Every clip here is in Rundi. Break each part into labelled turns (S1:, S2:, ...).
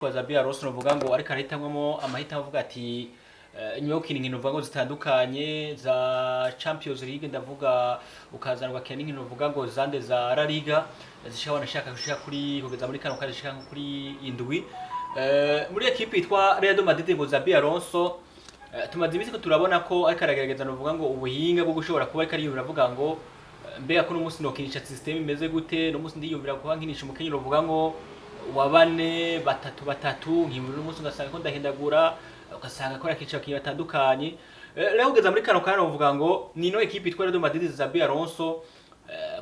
S1: Xabi Alonso novuga ngo ariko arahitamwo amahitamo avuga ati nyuma yo gukina inkino uvuga ngo zitandukanye za Champions League, ndavuga ukazana ugakina n'inkino uvuga ngo zande za La Liga zishika, wanashaka gushika kuri kugeza muri kano kazi zishika nko kuri indwi. Muri ekipe yitwa Real Madrid, ngo Xabi Alonso tumaze iminsi ko turabona ko ariko aragerageza novuga ngo ubuhinga bwo gushobora kuba ariko ariyumvira avuga ngo mbega ko n'umunsi nokinisha system imeze gute, n'umunsi ndiyumvira kuba nkinisha umukenyero uvuga ngo wa bane batatu batatu, nkiyumvira n'umunsi ugasanga ko ndahindagura, ugasanga ko arakinisha abakinyi batandukanye. Rero kugeza muri kano kanya novuga ngo nino ekipe yitwa Real Madrid, Xabi Alonso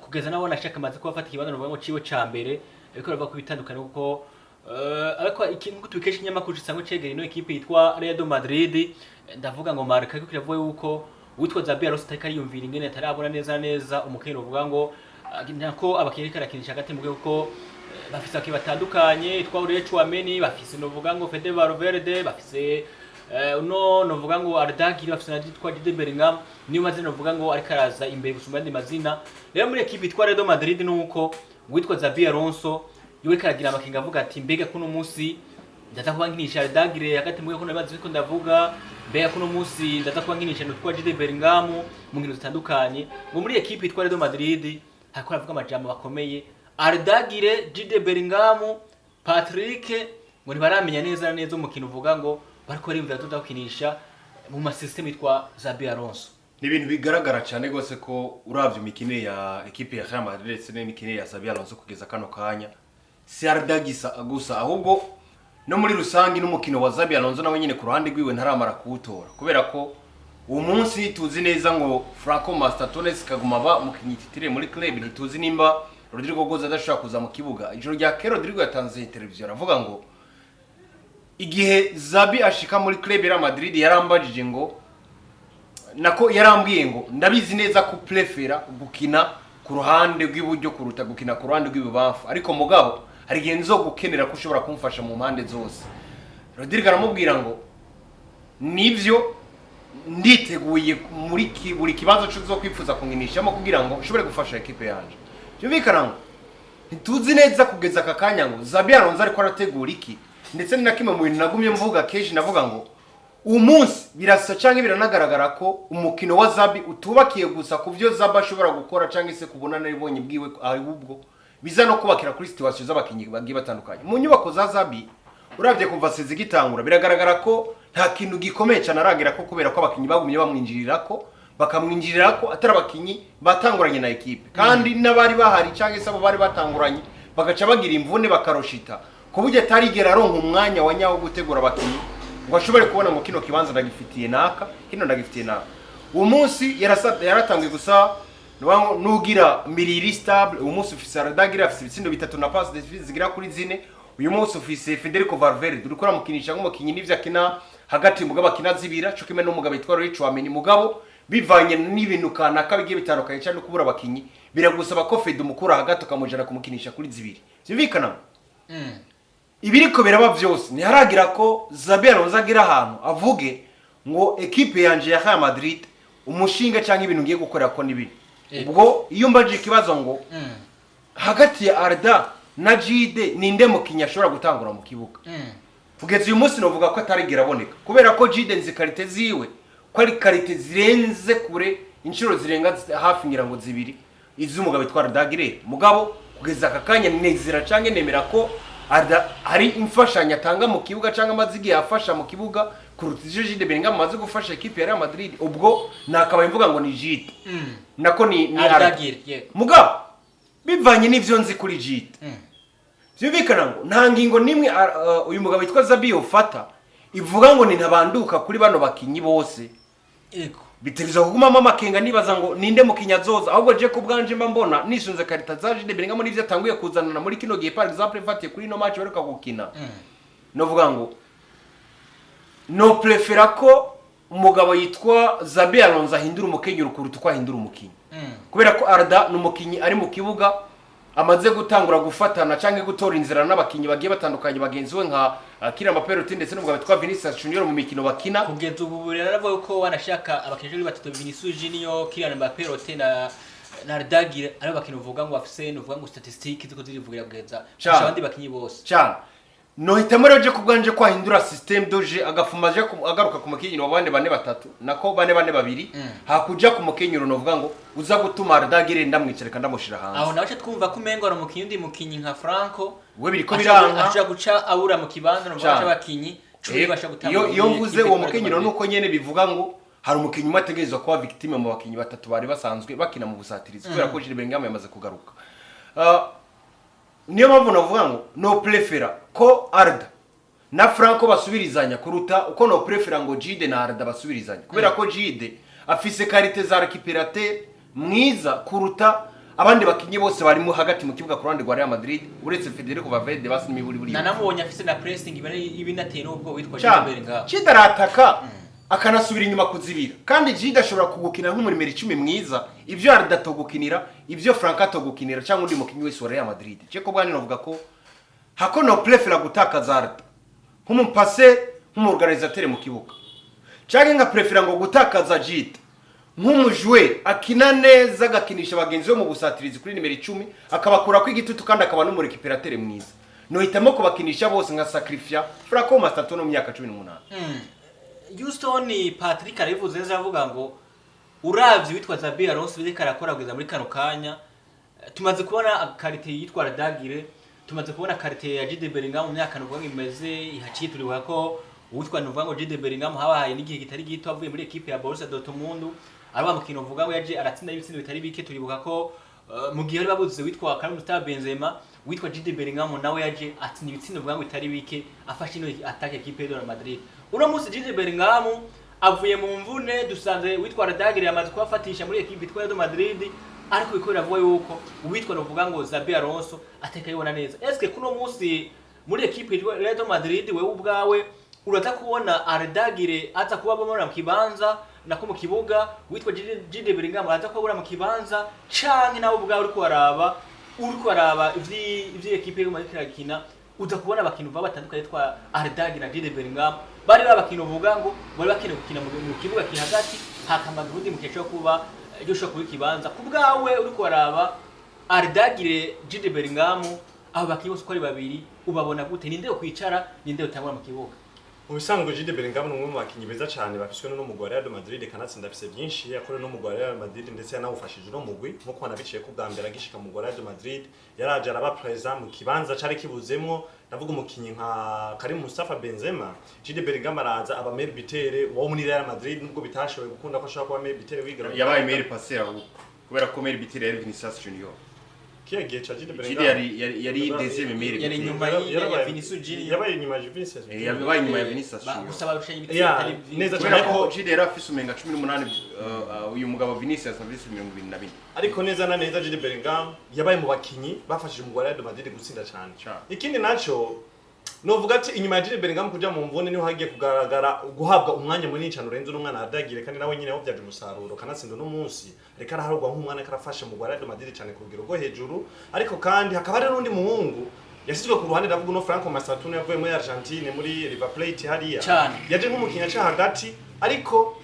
S1: kugeza naho nashaka amaze kuba afata ikibanza novuga ngo ciwe ca mbere, ariko aravuga ko ibitandukanye kuko ariko ikintu nkuko tubikesha ikinyamakuru gisanzwe cegera ino ekipe yitwa Real Madrid, ndavuga ngo Marca, ariko kiravuga yuko uwitwa Xabi Alonso atariko ariyumvira ingene atarabona neza neza umukenyero uvuga ngo nako abakinyi ariko arakinisha hagati mu gihugu, kuko bafise abakinyi batandukanye yitwa Aurelien Tchouameni, bafise novuga ngo Fede Valverde, bafise uno novuga ngo Arda Güler, bafise na yitwa Jude Bellingham, niyo mazina novuga ngo ariko araza imbere gusumba andi mazina. Rero muri ekipe yitwa Real Madrid nuko uwitwa Xabi Alonso yiwe ariko aragira amakenga avuga ati mbega kuno munsi ndaza kuba nkinisha Arda Güler hagati mu gihugu, nabazi ko ndavuga mbega kuno munsi ndaza kuba nkinisha nutwa Jude Bellingham mu nkino zitandukanye. Ngo muri ekipe yitwa Real Madrid hariko aravuga amajambo bakomeye, Arda Güler, Jude Bellingham, Patrick, ngo ntibaramenya neza na neza umukino uvuga ngo bariko bariyumvira tuza gukinisha mu ma system yitwa Xabi Alonso.
S2: Ni ibintu bigaragara cyane rwose ko uravye imikinire ya ekipe ya Real Madrid ndetse n'imikinire ya Xabi Alonso kugeza kano kanya, si Arda gisa gusa, ahubwo no muri rusange n'umukino wa Xabi Alonso nawe nyine ku ruhande rwiwe ntaramara kuwutora, kubera ko uwo munsi tuzi neza ngo Franco Mastantuono kaguma aba umukinyi titulaire muri club. Ntituzi nimba Rodrygo Goes adashobora kuza mu kibuga. Ijoro rya kera Rodrygo yatanze televiziyo aravuga ngo igihe Xabi ashika muri club ya Real Madrid yarambajije ngo, nako yarambwiye ngo ndabizi neza ko prefera gukina ku ruhande rw'iburyo kuruta gukina ku ruhande rw'ibubamfu, ariko mugabo hari igihe nzo gukenera ko ushobora kumfasha mu mpande zose. Rodrygo aramubwira ngo nivyo, nditeguye muri buri kibazo cyo kwifuza kunkinishamo kugira ngo ushobore gufasha ekipe yanje. Byumvikana ngo ntituzi neza kugeza aka kanya ngo Xabi Alonso ariko arategura iki. Ndetse ni na kimwe mu bintu nagumye mvuga kenshi, navuga ngo uyu munsi birasa cyangwa biranagaragara ko umukino wa Xabi utubakiye gusa ku byo Xabi ashobora gukora cyangwa se ku bunararibonye bwiwe, ahubwo biza no kubakira kuri situation z'abakinnyi bagiye batandukanye mu nyubako za Xabi. Urabye kuva saison igitangura, biragaragara ko nta kintu gikomeye cyane aragira ko, kubera ko abakinnyi bagumye bamwinjirira ko bakamwinjirira ko atari abakinnyi batanguranye na ekipe, kandi n'abari bahari cyangwa se abo bari batanguranye bagaca bagira imvune bakaroshita, ku buryo atarigera aronka umwanya wa nyawo wo gutegura abakinnyi ngo ashobore kubona ngo kino kibanza ndagifitiye naka, kino ndagifitiye naka. Uwo munsi yaratangiye gusa nugira milieu stable. Uyu munsi ufise Arda Güler afise ibitsindo bitatu na passe décisive zigera kuri zine. Uyu munsi ufise Federico Valverde uriko uramukinisha nk'umukinyi n'ivyo akina hagati, mugabo akina zibira co kimwe n'umugabo yitwa Aurelien Tchouameni, mugabo bivanye n'ibintu kanaka bigiye bitandukanye cyane no kubura abakinyi, biragusaba ko Fede umukura hagati ukamujana kumukinisha kuri zibiri. Vyumvikana ibiriko biraba vyose, ntiharagira ko Xabi Alonso agira ahantu avuge ngo ekipe yanje ya Real Madrid, umushinga cyangwa ibintu ngiye gukorera ko nibi. Ubwo iyo mbaje ikibazo ngo hagati ya Arda na Jude ninde mukinyi ashobora gutangura mu kibuga, kugeza uyu munsi novuga ko atarigera aboneka, kubera ko Jude nzi qualité ziwe ko ari qualité zirenze kure inshuro zirenga hafi ngira ngo zibiri iz'umugabo witwa Arda Güler. Mugabo kugeza aka kanya nezera canke nemera ko Arda hari imfashanyo atanga mu kibuga cyangwa amaze igihe afasha mu kibuga kuruta ivyo Jude Bellingham amaze gufasha ekipe ya Real Madrid. Ubwo nakabaye mvuga ngo ni Jude, nako ni Arda.
S1: Arda Güler, yego.
S2: Mugabo bivanye n'ivyo nzi kuri Jude, byumvikana ngo nta ngingo nimwe uyu mugabo witwa Xabi ufata ivuga ngo ni ntabanduka kuri bano bakinyi bose. Bitegerezwa kugumamo amakenga, nibaza ngo ninde mukinyi azoza. Ahubwo je ku bwanje mba mbona nisunze qualité za Jude Bellingham n'ivyo atanguye kuzanana muri kino gihe, par exemple mfatiye kuri ino match baheruka gukina, novuga ngo no prefera ko umugabo yitwa Xabi Alonso ahindura umukenyero kuruta uko ahindura umukinyi, kubera ko Arda ni umukinyi ari mu kibuga amaze gutangura gufatana cyangwa gutora inzira n'abakinyi bagiye batandukanye bagenzi we nka Kylian Mbappé ndetse n'umugabo witwa Vinicius Junior mu mikino bakina.
S1: Kugeza ubu rero aravuga ko wanashaka abakinyi batatu, Vinicius Junior, Kylian Mbappé Lottin na Arda Güler, aribo bakinyi uvuga ngo bafise nuvuga ngo statistique ziko zirivugira kugeza kurusha abandi bakinyi bose.
S2: Cyane. Nohitamo rero je kubwanje ko ahindura système de jeu, agafuma aje agaruka ku mukenyero wa 4-4-2, nako 4-4-2, hakuja ku mukenyero novuga ngo uza gutuma Arda Güler ndamwicareka ndamushira hanze.
S1: Aho nawe twumva ko umengo ari umukinyi, undi mukinyi nka Franco
S2: We biriko biranka.
S1: Ashobora guca abura mu kibanza no
S2: Cane.
S1: abakinyi 10 basha gutanga.
S2: Iyo mvuze uwo mukenyero nuko nyene bivuga ngo hari umukinyi umwe ategerezwa kuba victime mu bakinyi batatu bari basanzwe bakina mu busatirizi, kubera ko Jude Bellingham yamaze kugaruka. Niyo mpamvu navuga ngo no préféra ko Arda na Franco basubirizanya kuruta uko no préféra ngo Jude na Arda basubirizanya, kubera ko Jude afise qualité za récupérateur mwiza kuruta abandi bakinyi bose bari mu hagati mu kibuga ku ruhande rwa Real Madrid, uretse Federico Valverde basi n'imiburi buri.
S1: Nanamubonye afise na pressing ibinateye n'ubwo witwa Jude
S2: Cyane.
S1: Bellingham.
S2: Jude arataka akanasubira inyuma kuzibira, kandi Jude ashobora kugukina nk'umurimero 10 mwiza, ibyo Arda atogukinira, ibyo Franco atogukinira, cyangwa undi mukinyi wese wa Real Madrid. Je ko bwani novuga ko hako no préféra gutakaza Arda nk'umupase, nk'umorganisateur mu kibuga, cyangwa nka préféra ngo gutakaza Jude nk'umujwe akina neza, agakinisha bagenzi be mu busatirizi kuri nimero 10, akabakura ko igitutu, kandi akaba n'umurécupérateur mwiza, nohitamo kubakinisha bose nka sacrifier Franco Mastantuono mu myaka 18.
S1: Houston Patrick arabivuze neza, avuga ngo uravye witwa Xabi Alonso biriko arakora kugeza muri kano kanya, tumaze kubona qualité yitwa Arda Güler, tumaze kubona qualité ya Jude Bellingham mu myaka nuvuga ngo imeze ihaciye. Turibuka ko uwitwa nuvuga ngo Jude Bellingham habahaye n'igihe kitari gito avuye muri equipe ya Borussia Dortmund, ari mukino uvuga ngo yaje aratsinda ibitsindo bitari bike. Turibuka ko mu gihe bari babuze witwa Karim Mustafa Benzema, witwa Jude Bellingham nawe yaje atsinda ibitsindo uvuga ngo bitari bike, afashe ino attaque equipe ya Real Madrid. Uno munsi Jude Bellingham avuye mu mvune, dusanze witwa Arda Güler yamaze kubafatisha muri equipe yitwa Real Madrid, ariko biko biravuga yuko uwitwa novuga ngo Xabi Alonso ateka yibona neza. Eske kuno munsi muri equipe yitwa Real Madrid, wewe ubwawe uraza kubona Arda Güler aza kuba abona mu kibanza nako mu kibuga, witwa Jude Bellingham araza kuba abona mu kibanza, canke nawe ubwawe uriko waraba ivyi equipe y'Real Madrid irakina, uza kubona abakinyi uva batandukanye twa Arda Güler na Jude Bellingham bari babakinyi uvuga ngo bari bakeneye gukina mu kibuga kiri hagati, hakamaga ubundi mukesha kuba ryo kuba ikibanza ku bwawe. Uriko waraba Arda Güler, Jude Bellingham, abo bakinyi bose uko ari babiri ubabona gute? Ninde kwicara, ninde utangura mu kibuga?
S3: Mu bisanzwe Jude Bellingham ni umwe mu bakinyi beza cyane bafiswe no mugwi wa Real Madrid, kanatsinda afise byinshi yakorewe no mugwi wa Real Madrid, ndetse yanawufashije no mugwi nkuko wanabiciye ko bwa mbere agishika mu mugwi wa Real Madrid yaraje araba présent mu kibanza cari kibuzemwo, ndavuga umukinyi nka Karim Mustafa Benzema. Jude Bellingham araza aba meilleur buteur wo muri Real Madrid, nubwo bitashoboye gukunda ko ashobora kuba meilleur buteur wigira.
S2: Yabaye meilleur passeur ahubwo, kubera ko meilleur buteur yari Vinicius Junior.
S3: Kiya gihe ca Jude
S2: Jude
S3: Bellingham
S2: yari deuxième meilleur
S1: Yari
S2: buteur.
S1: inyuma ya Vinicius Junior.
S3: Yabaye inyuma ya Vinicius.
S2: Yabaye inyuma ya Vinicius Junior.
S1: Gusa barushanya ibitsindo
S3: Ya,
S1: bitari
S3: neza
S2: kubera
S3: cyane.
S2: ko Jude yari afise umenga 18, uyu mugabo Vinicius afise 24.
S3: Ariko neza na neza Jude Bellingham yabaye mu bakinyi bafashije umugwi wa Real Madrid gutsinda cyane.
S2: Cyane.
S3: Ikindi naco novuga ati inyuma ya Jude Bellingham kuja mu mvune niho hagiye kugaragara guhabwa umwanya munini cyane urenze n'umwana Arda Güler, kandi nawe nyine yawubyaje umusaruro, kanatsinda no munsi reka araharugwa nk'umwana karafashe mu Real Madrid cyane ku rugero rwo hejuru. Ariko kandi hakaba hari n'undi muhungu yasizwe ku ruhande, ndavuga uno Franco Mastantuono yavuye muri Argentine muri River Plate hariya.
S1: Cyane.
S3: Yaje nk'umukinnyi aca hagati, ariko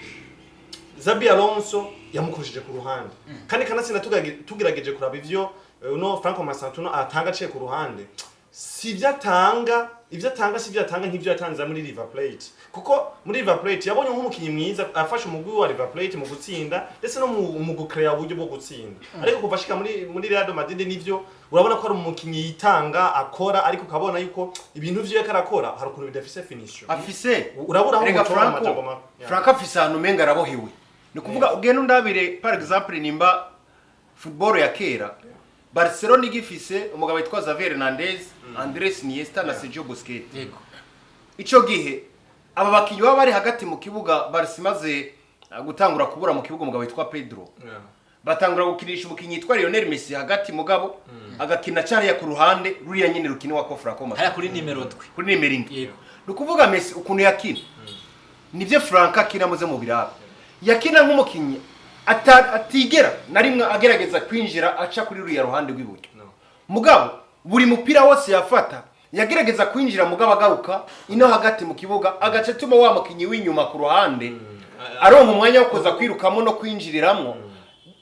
S3: Xabi Alonso yamukojeje ku ruhande, kandi kanatsinda tugerageje kuraba ivyo uno Franco Mastantuono atanga aciye ku ruhande, si ibyo atanga, ibyo atanga si ibyo atanga nk'ibyo yatanze muri River Plate, kuko muri River Plate yabonye nk'umukinnyi mwiza afasha umugwi wa River Plate mu gutsinda ndetse no mu gucrea uburyo bwo gutsinda. Ariko kuva ashika muri Real Madrid, nivyo urabona ko ari umukinnyi yitanga akora, ariko ukabona yuko ibintu vyo yariko arakora hari ukuntu bidafise finition.
S2: Afise
S3: Urabura aho
S2: Erega
S3: umutora
S2: Franco
S3: amajambo yeah.
S2: Franco afise ahantu umenga arabohewe. Ni ukuvuga ugenda undabire par exemple nimba football ya kera, Barcelona igifise umugabo witwa Xavier Hernandez, Andres Iniesta na Sergio Busquets. Ico gihe aba bakinyi baba bari hagati mu kibuga, Barca imaze gutangura kubura mu kibuga umugabo witwa Pedro, batangura gukinisha umukinyi yitwa Lionel Messi hagati, mugabo agakina cyariya ku ruhande ruriya nyine rukiniwa ko Franco
S1: Hariya
S2: Mastantuono
S1: kuri nimero 7.
S2: Kuri nimero 7. Ni ukuvuga Messi ukuntu yakina nibyo Franco akina, muze mu biraba yakina nk'umukinnyi atigera na rimwe agerageza kwinjira aca kuri ruriya ruhande rw'iburyo.
S3: No.
S2: Mugabo buri mupira wose yafata yagerageza kwinjira, mugabo agaruka ino hagati mu kibuga, agace atuma wa mukinyi w'inyuma ku ruhande aronka umwanya wo kuza kwirukamo no kwinjiriramwo.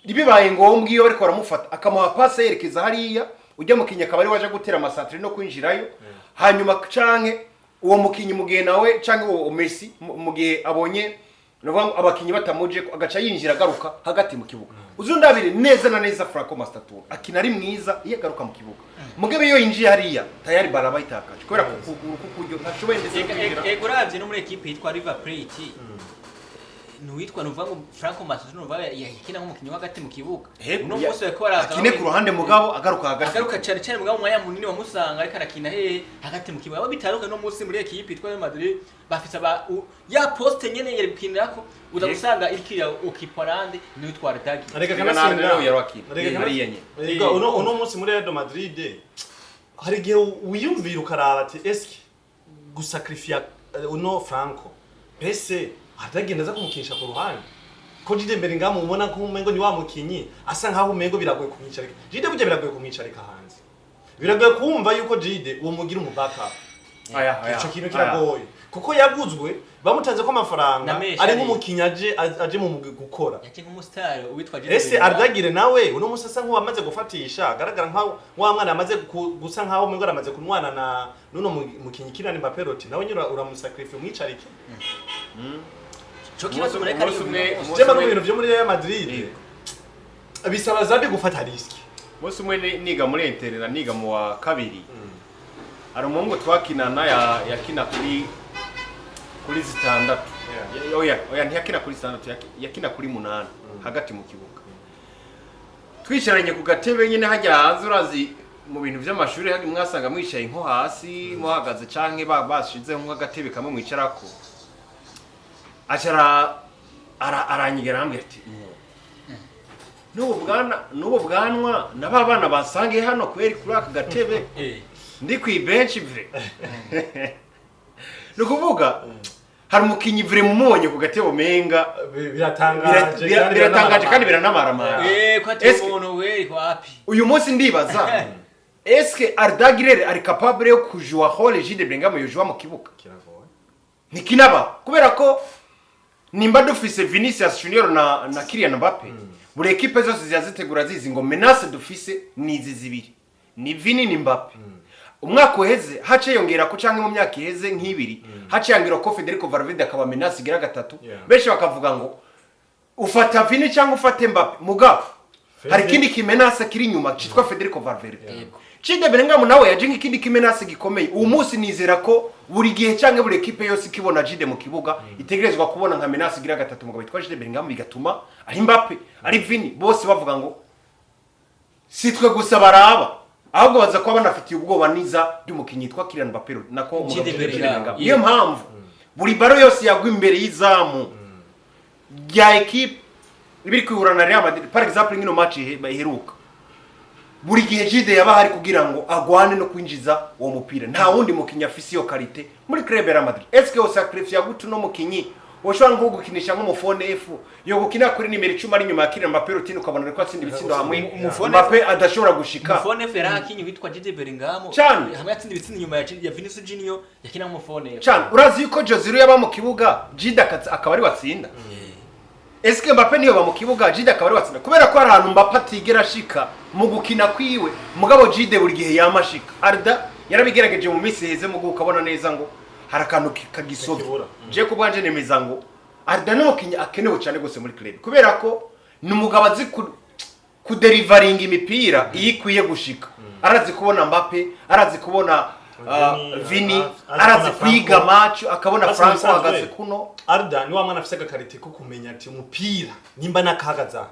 S2: Bibaye ngombwa iyo bariko baramufata akamuha passe yerekeza hariya, ujya mukinyi akaba ari waje gutera amasantere no kwinjirayo. Hanyuma canke uwo mukinyi mu gihe nawe canke uwo Messi mu gihe abonye, nuvuga ngo abakinyi batamuje, agaca yinjira agaruka hagati mu kibuga. Uzundabire neza na neza, Franco Mastantuono akina ari mwiza iyo agaruka mu kibuga. Mugebe iyo yinjiye hariya, tayari baraba itakaje kubera ku kuguru kukuryo ntashoboye ndetse no kwinjira.
S1: Ego, uravye no muri ekipe yitwa River Plate, nuwitwa, nuvuga ngo Franco Mastantuono, nuvuga yakina nk'umukinyi wo hagati mu kibuga. Uno munsi bariko baraza
S2: akine ku ruhande, mugabo agaruka hagati.
S1: Agaruka cyane cyane, mugabo umwanya munini wamusanga ariko arakina hehe? Hagati mu kibuga. Abo bitandukanye no munsi muri ekipe yitwa Real Madrid bafise aba ya poste nyene yari gukinirako, uza gusanga iriko ira occupé n'uwitwa Arda Güler.
S3: Reka
S2: Reka
S3: kanatsinda.
S2: nawe yari akina.
S3: Reka
S2: Hariya nyene.
S3: Reka uno munsi muri Real Madrid hari igihe wiyumvira ukaraba ati: eske gusacrifier uno Franco, mbese atagenda aza kumukinisha ku ruhande, ko Jude Bellingham ubona ko umengo ni wa mukinyi asa nkaho umengo biragoye kumwicarika? Jude burya biragoye kumwicarika hanze, biragoye kumva yuko Jude uwo mugira umu backup.
S2: Aya, aya.
S3: Ico kintu kiragoye kuko yaguzwe bamutanze ko amafaranga
S1: Na menshi
S3: ari
S1: ari.
S3: nk'umukinyi aje mu mugwi gukora.
S1: Yaje nk'umustar uwitwa Jude
S3: Ese
S1: Bellingham.
S3: Arda Güler nawe uno musi asa nk'uwamaze gufatisha, agaragara nkaho wa mwana amaze gusa nkaho umengo aramaze kunwana na nuno mukinyi Kylian Mbappé Lottin, nawe nyine uramusacrifice umwicarike.
S1: Ico kibazo mureka.
S2: Umunsi umwe- umunsi
S3: Jema
S2: umwe-
S3: n'ibintu vyo muri Real Madrid bisaba Xabi gufata risque.
S2: Umunsi umwe niga muri internat, niga mu wa kabiri, hari umuhungu twakinana yakina kuri zitandatu. Oya, oya, ntiyakina kuri zitandatu, yakina kuri munani hagati mu kibuga. Twicaranye ku gatebe nyine hajya hanze, urazi mu bintu by'amashuri hajya mwasanga mwicaye nko hasi muhagaze canke bashizeho nk'agatebe kamwe mwicarako. Aca aranyegera, arambwira ati: "N'ubu bwanwa na ba bana basange hano kweri kuri aka gatebe ndi ku ibenshi vre." Ni ukuvuga hari umukinyi vre mumubonye ku gatebe umenga
S3: Biratangaje.
S2: Biratangaje kandi biranamaramara.
S1: Ko ati umuntu we wapi?
S2: Uyu munsi ndibaza: eske Arda Güler ari capable yo kujua rôle Jude Bellingham yojua mu kibuga?
S3: Kiragoye.
S2: Ntikinaba, kubera ko nimba dufise Vinicius Junior na Kylian Mbappe, buri ekipe zose ziba zitegura zizi ngo menace dufise ni izi zibiri, ni Vini ni Mbappe. Umwaka uheze hace yongera ko, canke mu myaka iheze nk'ibiri, hace yongera ko Federico Valverde akaba menace igira gatatu. Benshi bakavuga ngo ufata Vini cyangwa ufate Mbappe, mugabo hari ikindi kimenace kiri inyuma cyitwa Federico Valverde. Jude Bellingham nawe yaje nk'ikindi kimenace gikomeye. Uwo munsi nizera ko buri gihe cyangwa buri ekipe yose ikibona Jude mu kibuga itegerezwa kubona nka menace igira gatatu mugabo witwa Jude Bellingham, bigatuma ari Mbappe ari Vini bose bavuga ngo si twe gusa baraba, ahubwo baza kuba banafitiye ubwoba niza ry'umukinnyi yitwa Kylian Mbappe nako umugabo
S1: Jude
S2: Jude
S1: Bellingham.
S2: Bellingham. Niyo mpamvu buri ballon yose yagwa imbere y'izamu rya ekipe ibiri kwihura na Real Madrid, par exemple nk'ino match iheruka, buri gihe Jude yaba hari kugira ngo agwane no kwinjiza uwo mupira. Nta wundi mukinyi afise iyo qualité muri club ya Real Madrid. Est-ce que usacrifice gute uno mukinyi ushobora nko gukinisha nk'umu faux neuf yo gukina kuri nimero 10 ari inyuma ya Kylian Mbappé Lottin, ukabona ariko atsinda ibitsindo hamwe
S1: Umufone-
S2: Mbappé adashobora gushika?
S1: Umu faux neuf yarahakinye witwa Jude Bellingham.
S2: Cane.
S1: Hamwe yatsinda ibitsindo inyuma ya Vinicius Junior, yakina nk'umu faux neuf.
S2: Cyane. Urazi yuko Joselu yaba mu kibuga, Jude akaba ari watsinda? Eske Mbappe niyo ba mu kibuga, Jude akaba ari watsinda? Kubera ko hari ahantu Mbappe atigera ashika mu gukina kwiwe, mugabo Jude buri gihe yama ashika. Arda yarabigerageje mu minsi iheze, mu ukabona neza ngo hari akantu kagisobye.
S3: Kakibura.
S2: Je ku bwanje nemeza ngo Arda ni umukinyi akenewe cyane gose muri club, kubera ko ni umugabo azi kuderivaringa imipira iyo ikwiye gushika. Arazi kubona Mbappe, arazi kubona
S3: Vini,
S2: Vini,
S3: arazi
S2: arazi
S3: kubona
S2: kwiga
S3: Franco.
S2: match, akabona
S3: Basi
S2: Franco
S3: musanzwe,
S2: ahagaze kuno.
S3: Arda ni wa mwana afise agaqualité ko kumenya ati umupira nimba nakahagaze aha.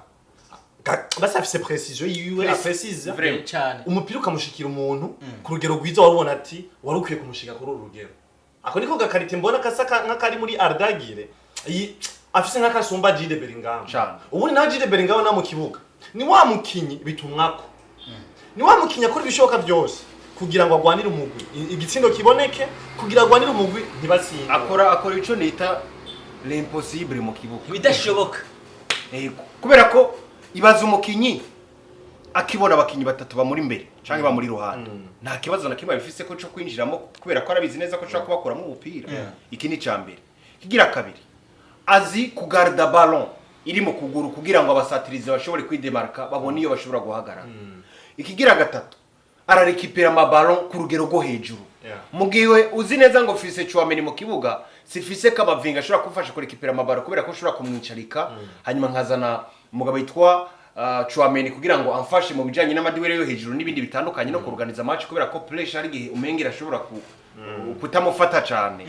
S3: Basi afise précision yiwe, aprecise
S2: Vraiment.
S1: Cyane.
S3: Umupira ukamushikira umuntu ku rugero rwiza, wari ubona ati wari ukwiye kumushika kuri uru rugero. Ako niko gaqualité mbona kasa nk'akari muri Arda Güler. Afise nk'akasumba Jude Bellingham.
S2: Cane.
S3: Ubundi nawe Jude Bellingham na mu kibuga ni wa mukinyi bitumwako, ni wa mukinyi akora ibishoboka byose kugira ngo agwanire umugwi, igitsindo kiboneke, kugira agwanire umugwi ntibatsinde.
S2: Akora ico nita l'impossible mu kibuga.
S1: Ibidashoboka.
S2: Yego, kubera ko ibaza umukinyi akibona abakinyi batatu bamuri imbere canke bamuri iruhande, nta kibazo na kimwe abifise ko co kwinjiramo, kubera ko arabizi neza ko ashobora kubakuramo umupira. Iki ni ica mbere. Kigira kabiri, azi kugarda ballon iri mu kuguru kugira ngo abasatirizi bashobore kwidemarka, babone iyo bashobora guhagarara. Ikigira gatatu, ararekipera amaballon ku rugero rwo hejuru. Mu gihe uzi neza ngo fise Tchouameni mu kibuga, sifise Camavinga ashobora kumfasha kurekipera amabaro, kubera ko ushobora kumwicarika, hanyuma nkazana umugabo yitwa Tchouameni kugira ngo amfashe mu bijanye n'ama duels yo hejuru n'ibindi bitandukanye no kuorganiza match, kubera ko pressure ari igihe umengera ashobora kutamufata cyane.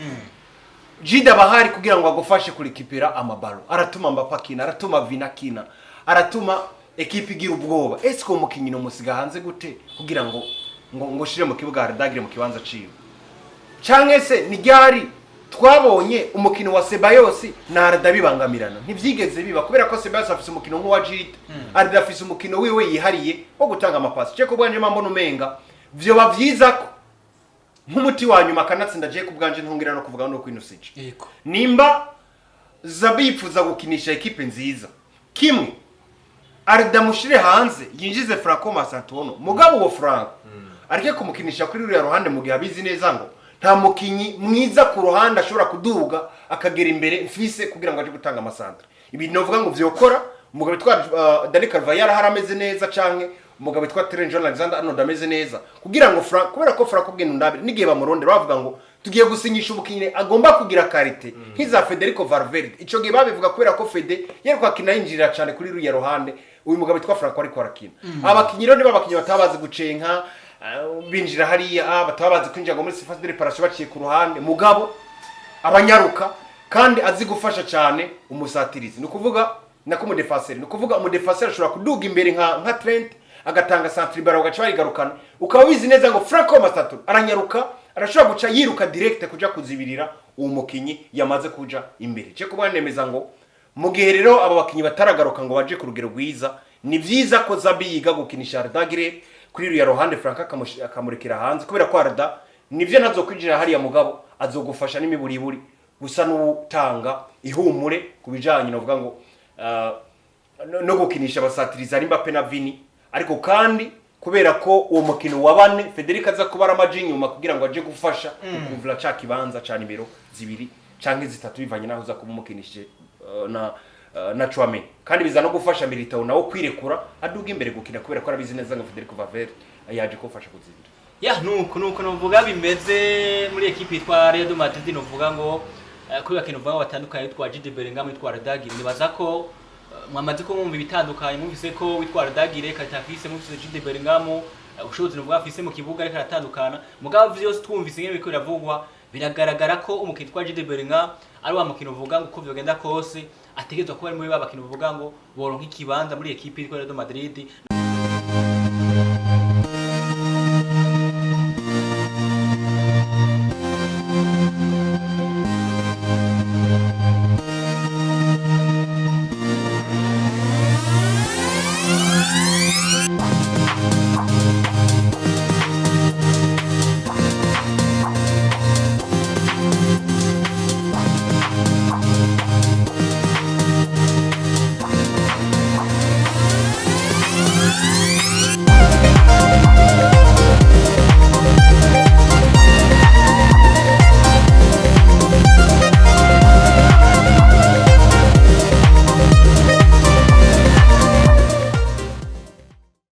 S2: Jude aba ahari kugira ngo agufashe kurekipera amabaro, aratuma Mbappe akina, aratuma Vini akina, aratuma ekipe igira ubwoba. Ese uwo mukinyi nomusiga hanze gute kugira ngo shire mu kibuga Arda Güler mu kibanza ciwe? Canke se ni ryari twabonye umukino wa Ceballos na Arda bibangamirana? Ntivyigeze biba, kubera ko Ceballos afise umukino nk'uwa Jude, Arda afise umukino wiwe yihariye wo gutanga amapasi. Je kubwanje mbona umenga vyoba vyiza ko nk'umuti wa nyuma, kanatsinda je kubwanje ntongera no kuvuga no kwinusije, nimba Xabi yipfuza gukinisha ekipe nziza, kimwe Arda mushire hanze, yinjize Franco Mastantuono. Mugabo uwo Franco areke kumukinisha kuri ruriya ruhande mu gihe abizi neza ngo nta mukinyi mwiza ku ruhande ashobora kuduga akagera imbere mfise kugira ngo aje gutanga ama centres. Ibi novuga ngo vyokora umugabo witwa Dani Carvajal ahari ameze neza, canke umugabo witwa Trent Alexander Arnold ameze neza, kugira ngo Franco, kubera ko Franco bwene ndabire n'igihe bamurondera bavuga ngo tugiye gusinyisha umukinyi agomba kugira qualité nk'iza Federico Valverde. Ico gihe babivuga kubera ko Fede yariko akina yinjirira cyane kuri ruriya ruhande uyu mugabo witwa Franco ariko arakina. Abakinyi rero niba abakinyi bataba bazi gucenka, binjira hariya, bataba bazi kwinjira ngo muri surface de réparation baciye ku ruhande, mugabo abanyaruka kandi azi gufasha cyane umusatirizi, ni ukuvuga nako umudefaseri, ni ukuvuga umudefaseri ashobora kuduga imbere nka Trent agatanga centre ballon, bagaca bayigarukana. Ukaba wizi neza ngo Franco Mastantuono aranyaruka, arashobora guca yiruka direct kuja kuzibirira uwo mukinyi yamaze kuja imbere. Je kuba nemeza ngo mu gihe rero abo bakinyi bataragaruka ngo baje ku rugero rwiza, ni vyiza ko Xabi yiga gukinisha Arda Güler kuri ruriya ruhande, Franco akamurekera hanze, kubera ko Arda nivyo ntazokwinjira hariya, mugabo azogufasha n'imiburiburi gusa n'utanga ihumure ku bijanye novuga ngo no gukinisha abasatiriza ari Mbappe na Vini. Ariko kandi kubera ko uwo mukino wa bane Federico aza kuba aramaje inyuma kugira ngo aje gufasha kuvura ca kibanza ca nimero 2 canke 3, bivanye naho uza kuba umukinishije na Tchouameni. Kandi biza no gufasha Militao nawo kwirekura aduga imbere gukina, kubera ko arabizi neza ngo Federico Valverde yaje kumfasha kuzibira.
S1: Ya, nuko novuga bimeze muri ekipe yitwa Real Madrid. Novuga ngo kuri bakino uvuga ngo batandukanye witwa Jude Bellingham, witwa Arda Güler, nibaza ko mwamaze ko mwumva ibitandukanye. Mwumvise ko witwa Arda Güler qualité afise, mwumvise Jude Bellingham ubushobozi novuga afise mu kibuga, ariko aratandukana. Mugabo vyose twumvise ingene biriko biravugwa, biragaragara ko umukino witwa Jude Bellingham ari wa mukino uvuga ngo uko vyogenda kose ategerezwa kuba ari muri ba bakino uvuga ngo boronka ikibanza muri ekipe yitwa Real Madrid.